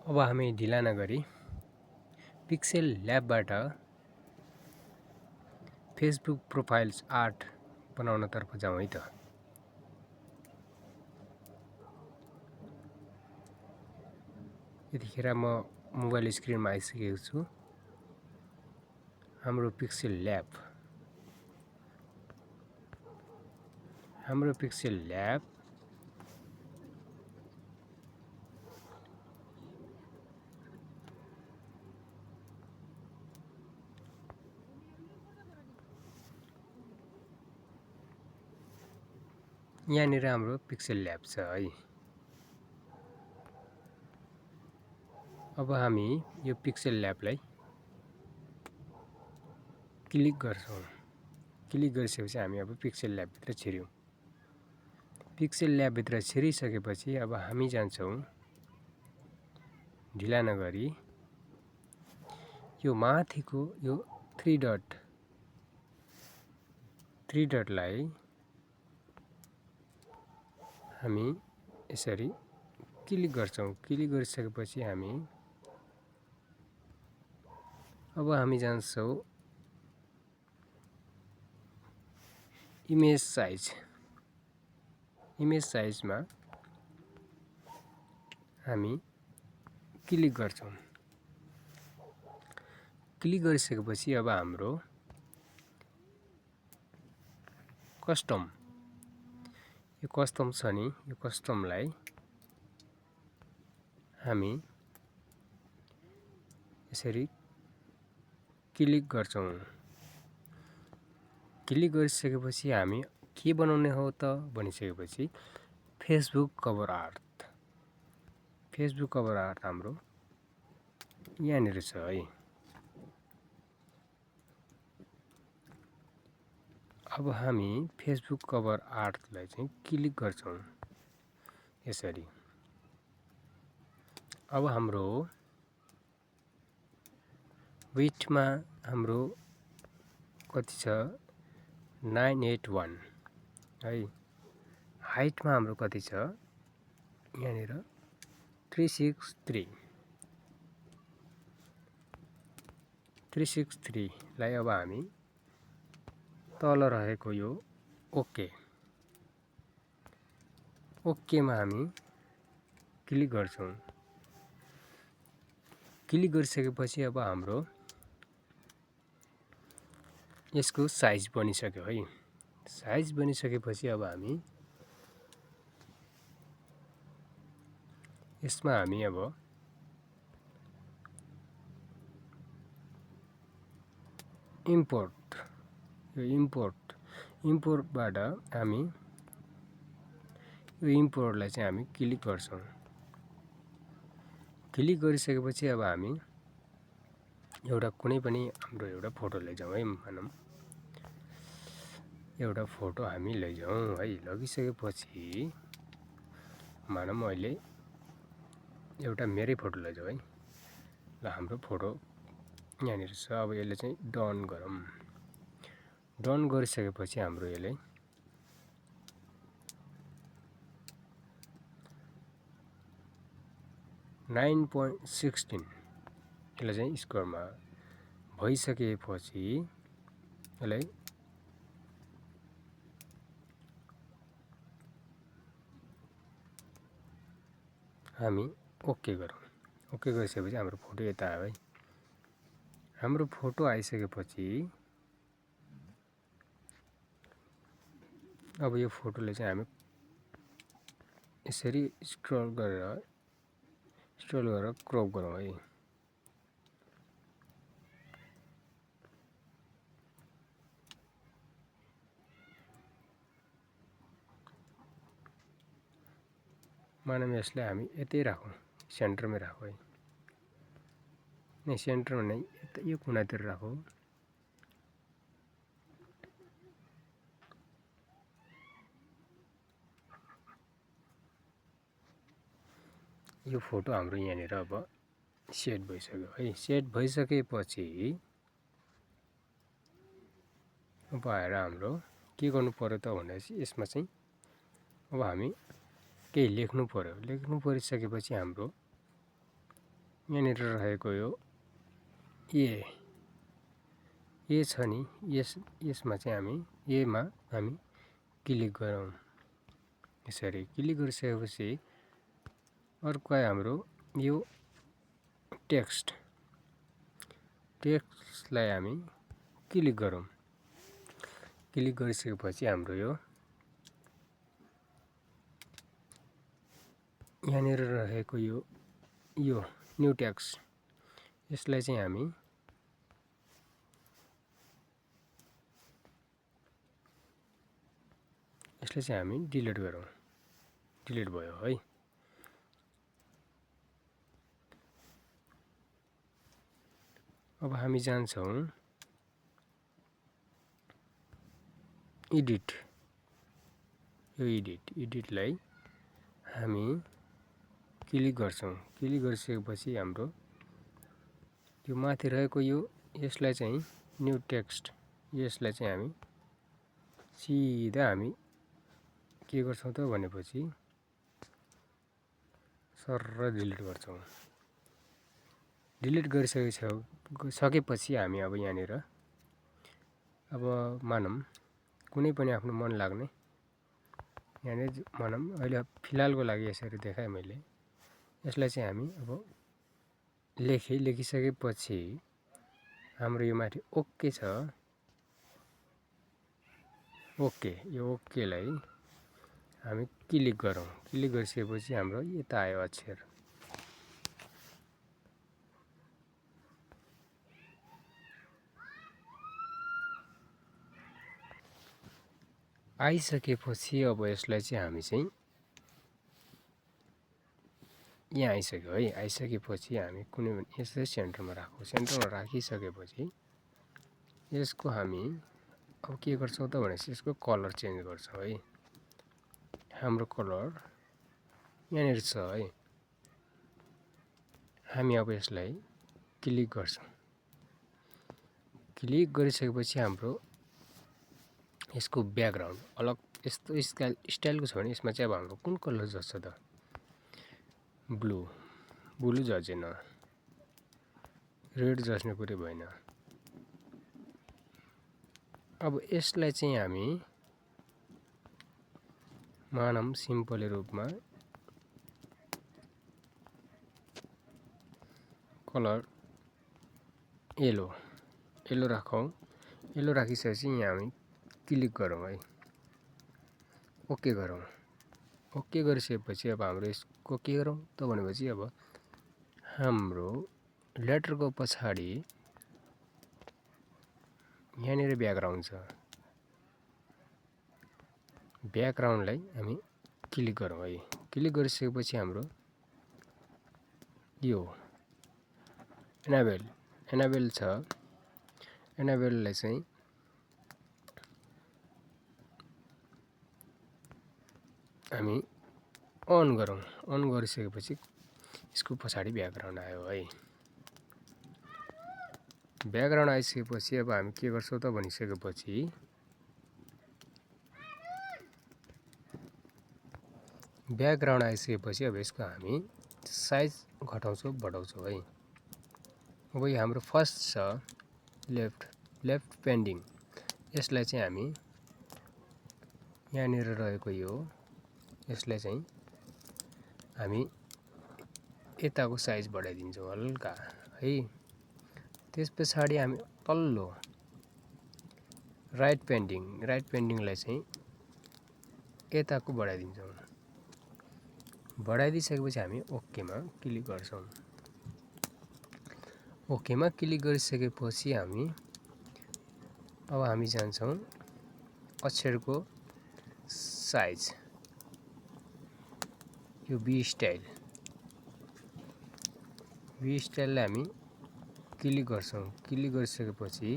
अब हामी ढिला नगरी पिक्सेल ल्याबबाट फेसबुक प्रोफाइल्स आर्ट बनाउनतर्फ जाउँ है त। यतिखेर म मोबाइल स्क्रिनमा आइसकेको छु। हाम्रो पिक्सेल ल्याब यहाँनिर हाम्रो पिक्सेल ल्याब छ है। अब हामी यो पिक्सेल ल्याबलाई क्लिक गर्छौँ। क्लिक गरिसकेपछि हामी अब पिक्सेल ल्याबभित्र छिर्यौँ। पिक्सेल ल्याबभित्र छिरिसकेपछि अब हामी जान्छौँ ढिला नगरी यो माथिको यो थ्री डटलाई हामी यसरी क्लिक गर्छौँ। क्लिक गरिसकेपछि अब हामी जान्छौँ इमेज साइजमा हामी क्लिक गर्छौँ। क्लिक गरिसकेपछि अब हाम्रो यो कस्टम छ नि, यो कस्टमलाई हामी यसरी क्लिक गर्छौँ। क्लिक गरिसकेपछि हामी के बनाउने हो त भनिसकेपछि फेसबुक कभर आर्ट हाम्रो यहाँनिर छ है। अब हामी फेसबुक कभर आर्टलाई चाहिँ क्लिक गर्छौँ यसरी। अब हाम्रो विड्थमा हाम्रो कति छ 981 है। हाइटमा हाम्रो कति छ यहाँनिर 363 लाई अब हामी तल रहेको यो ओकेमा हामी क्लिक गर्छौँ। क्लिक गरिसकेपछि अब हाम्रो यसको साइज बनिसक्यो है। साइज बनिसकेपछि अब हामी यसमा हामी अब इम्पोर्टबाट हामी यो इम्पोर्टलाई चाहिँ हामी क्लिक गर्छौँ। क्लिक गरिसकेपछि अब हामी एउटा कुनै पनि हाम्रो एउटा फोटो लैजाउँ है। मानौँ एउटा फोटो हामी लैजाउँ है। लगिसकेपछि मानौँ अहिले एउटा मेरै फोटो लैजाउँ है। ल हाम्रो फोटो यहाँनिर छ। अब यसले चाहिँ डन गरौँ। डन गरिसकेपछि हाम्रो यसले 9.16 यसलाई चाहिँ स्क्वायरमा भइसकेपछि यसलाई हामी ओके गरौँ। ओके गरिसकेपछि हाम्रो फोटो यता आयो है। हाम्रो फोटो आइसकेपछि अब यो फोटोले चाहिँ हामी यसरी स्क्रल गरेर क्रप गरौँ है। मानौँ यसलाई हामी यतै राखौँ, सेन्टरमै राखौँ है। नहीं सेन्टरमा नै यो कुनातिर राखौँ। यो फोटो हाम्रो यहाँनिर अब सेट भइसक्यो है। सेट भइसकेपछि अब आएर हाम्रो के गर्नु पर्यो त भनेपछि यसमा चाहिँ अब हामी केही लेख्नु पर्यो। लेख्नु परिसकेपछि हाम्रो यहाँनिर रहेको यो ए छ नि, यसमा चाहिँ हामी एमा हामी क्लिक गरौँ। यसरी क्लिक गरिसकेपछि अर्को आयो हाम्रो यो टेक्स्टलाई हामी क्लिक गरौँ। क्लिक गरिसकेपछि हाम्रो यो यहाँनिर रहेको यो न्यू टेक्स्ट, यसलाई चाहिँ हामी डिलिट गरौँ। डिलिट भयो है। अब हामी जान्छौँ एडिट। यो एडिटलाई हामी क्लिक गर्छौँ। क्लिक गरिसकेपछि हाम्रो यो माथि रहेको यसलाई चाहिँ न्यू टेक्स्ट, यसलाई चाहिँ हामी सिधा हामी के गर्छौँ त भनेपछि सर्र डिलिट गर्छौँ। डिलिट गरिसकेपछि हामी अब यहाँनिर अब मानौँ कुनै पनि आफ्नो मन लाग्ने यहाँनिर मानौँ अहिले फिलहालको लागि यसरी देखाएँ मैले। यसलाई चाहिँ हामी अब लेखिसकेपछि हाम्रो यो माथि ओके छ। ओके, यो ओकेलाई हामी क्लिक गरौँ। क्लिक गरिसकेपछि हाम्रो यता आयो अक्षर। आइसकेपछि अब यसलाई चाहिँ हामी चाहिँ यहाँ आइसक्यो है। आइसकेपछि हामी कुनै पनि यसै सेन्टरमा राखौँ। सेन्टरमा राखिसकेपछि यसको हामी अब के गर्छौँ त भनेपछि यसको कलर चेन्ज गर्छौँ है। हाम्रो कलर यहाँनिर छ है। हामी अब यसलाई क्लिक गर्छौँ। क्लिक गरिसकेपछि हाम्रो यसको ब्याकग्राउन्ड अलग यस्तो स्टाइलको छ भने यसमा चाहिँ अब हाम्रो कुन कलर जस्छ त? ब्लू जचेन, रेड जस्ने कुरै भएन। अब यसलाई चाहिँ हामी मानौँ सिम्पल रूपमा कलर येलो राखौँ। येलो राखिसकेपछि यहाँ हामी क्लिक गरौँ है। ओके गरौँ। ओके गरिसकेपछि अब हाम्रो यसको के गरौँ त भनेपछि अब हाम्रो लेटरको पछाडि यहाँनिर ब्याकग्राउन्ड छ। ब्याकग्राउन्डलाई हामी क्लिक गरौँ है। क्लिक गरिसकेपछि हाम्रो यो एनाबेल छ। एनाबेललाई चाहिँ हामी अन गरौँ। अन गरिसकेपछि यसको पछाडि ब्याकग्राउन्ड आयो है। ब्याकग्राउन्ड आइसकेपछि अब हामी के गर्छौँ त भनिसकेपछि ब्याकग्राउन्ड आइसकेपछि अब यसको हामी साइज घटाउँछौँ बढाउँछौँ है। अब यो हाम्रो फर्स्ट छ लेफ्ट पेन्डिङ। यसलाई चाहिँ हामी यहाँनिर रहेको यसलाई चाहिँ हामी यताको साइज बढाइदिन्छौँ हल्का है। त्यस पछाडि हामी तल्लो राइट पेन्डिङलाई चाहिँ यताको बढाइदिन्छौँ। बढाइदिइसकेपछि हामी ओकेमा क्लिक गर्छौँ। ओकेमा क्लिक गरिसकेपछि अब हामी जान्छौँ अक्षरको साइज। यो बी स्टाइललाई हामी क्लिक गर्छौँ। क्लिक गरिसकेपछि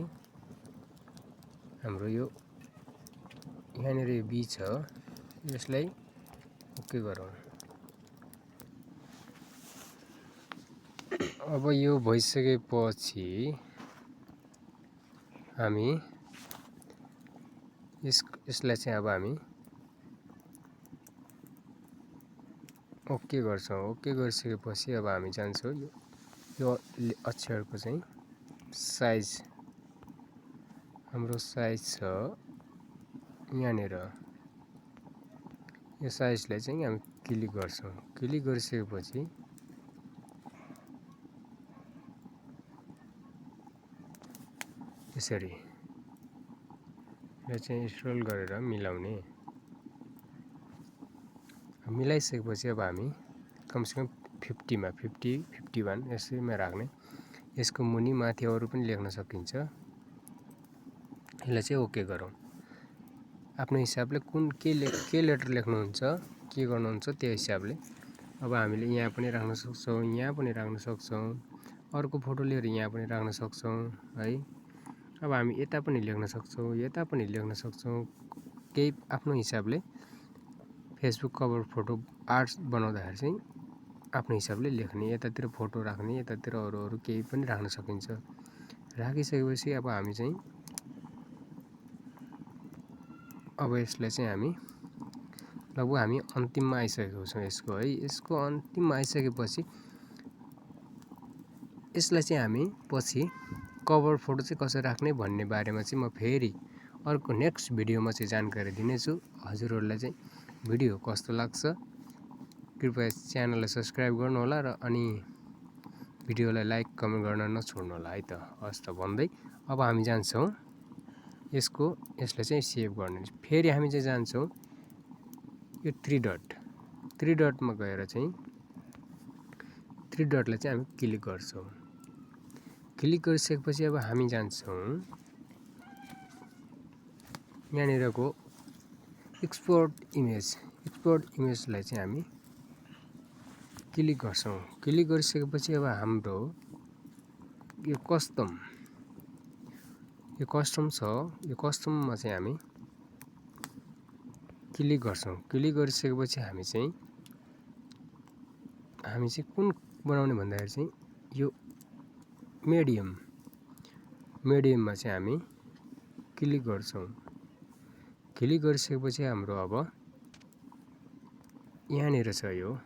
हाम्रो यो यहाँनिर यो बी छ, यसलाई ओके गरौँ। अब यो भइसकेपछि हामी यसलाई चाहिँ अब हामी ओके गर्छौँ। ओके गरिसकेपछि अब हामी जान्छौँ यो अक्षरको चाहिँ साइज हाम्रो साइज छ यहाँनिर। यो साइजलाई चाहिँ हामी क्लिक गर्छौँ। क्लिक गरिसकेपछि यसरी यो चाहिँ स्क्रोल गरेर मिलाउने। मिलाइसकेपछि अब हामी कमसेकम 50 मा 50 51 यसैमा राख्ने। यसको मुनि माथि अरु पनि लेख्न सकिन्छ। यसलाई चाहिँ ओके गरौँ। आफ्नो हिसाबले के लेटर लेख्नुहुन्छ, के गर्नुहुन्छ त्यो हिसाबले। अब हामीले यहाँ पनि राख्न सक्छौँ, यहाँ पनि राख्न सक्छौँ, अर्को फोटो लिएर यहाँ पनि राख्न सक्छौँ है। अब हामी यता पनि लेख्न सक्छौँ, यता पनि लेख्न सक्छौँ। केही आफ्नो हिसाबले फेसबुक कभर फोटो आर्ट्स बनाउँदाखेरि चाहिँ आफ्नो हिसाबले लेख्ने। यतातिर फोटो राख्ने, यतातिर अरु केही पनि राख्न सकिन्छ। राखिसकेपछि अब हामी चाहिँ अब यसलाई चाहिँ हामी लगभग हामी अन्तिममा आइसकेको छौँ यसको है। यसको अन्तिममा आइसकेपछि यसलाई चाहिँ हामी पछि कभर फोटो चाहिँ कसरी राख्ने भन्ने बारेमा चाहिँ म फेरि अर्को नेक्स्ट भिडियोमा चाहिँ जानकारी दिनेछु। हजुरहरूलाई चाहिँ भिडियो कस्तो लाग्छ कृपया च्यानललाई सब्स्क्राइब गर्नुहोला र अनि भिडियोलाई लाइक कमेन्ट गर्न नछोड्नु होला है त। हस् त भन्दै अब हामी जान्छौँ यसलाई चाहिँ सेभ गर्ने। फेरि हामी चाहिँ जान्छौँ यो 3 डटमा गएर चाहिँ 3 डटलाई चाहिँ हामी क्लिक गर्छौँ। क्लिक गरिसकेपछि अब हामी जान्छौँ यहाँनिरको एक्सपोर्ट इमेजलाई चाहिँ हामी क्लिक गर्छौँ। क्लिक गरिसकेपछि अब हाम्रो यो कस्टम छ। यो कस्टममा चाहिँ हामी क्लिक गर्छौँ। क्लिक गरिसकेपछि हामी चाहिँ कुन बनाउने भन्दाखेरि चाहिँ यो मिडियममा चाहिँ हामी क्लिक गर्छौँ। क्लिक गरिसकेपछि हाम्रो अब यहाँनिर छ यो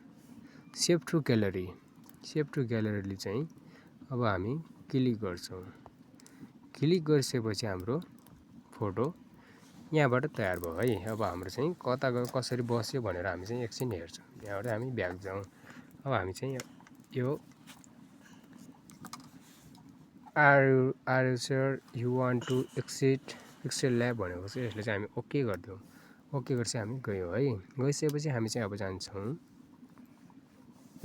सेभ टु ग्यालरीले चाहिँ अब हामी क्लिक गर्छौँ। क्लिक गरिसकेपछि हाम्रो फोटो यहाँबाट तयार भयो है। अब हाम्रो चाहिँ कता गयो कसरी बस्यो भनेर हामी चाहिँ एकछिन हेर्छौँ। यहाँबाट हामी ब्याक जाउँ। अब हामी चाहिँ यो are you sure you want to exit pixel lab भनेको चाहिँ यसले चाहिँ हामी ओके गरिदिउँ। ओके गरेपछि हामी गयौँ है। गइसकेपछि हामी चाहिँ अब जान्छौँ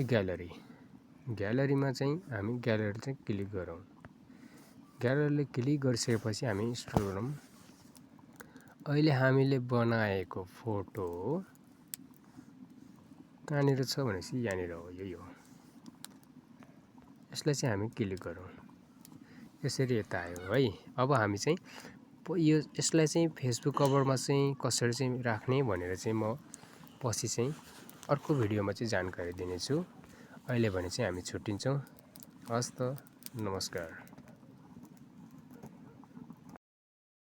ग्यालरीमा चाहिँ हामी ग्यालरी चाहिँ क्लिक गरौँ। ग्यालरीले क्लिक गरिसकेपछि हामी स्क्रोल गरौँ। अहिले हामीले बनाएको फोटो कहाँनिर छ भनेपछि यहाँनिर हो यो। यसलाई चाहिँ हामी क्लिक गरौँ। यसरी यता आयो है। अब हामी चाहिँ यसलाई चाहिँ फेसबुक कभरमा चाहिँ कसरी चाहिँ राख्ने भनेर चाहिँ म पछि चाहिँ अर्को भिडियोमा चाहिँ जानकारी दिनेछु। अहिले भने चाहिँ हामी छुट्टिन्छौँ। हस् त, नमस्कार।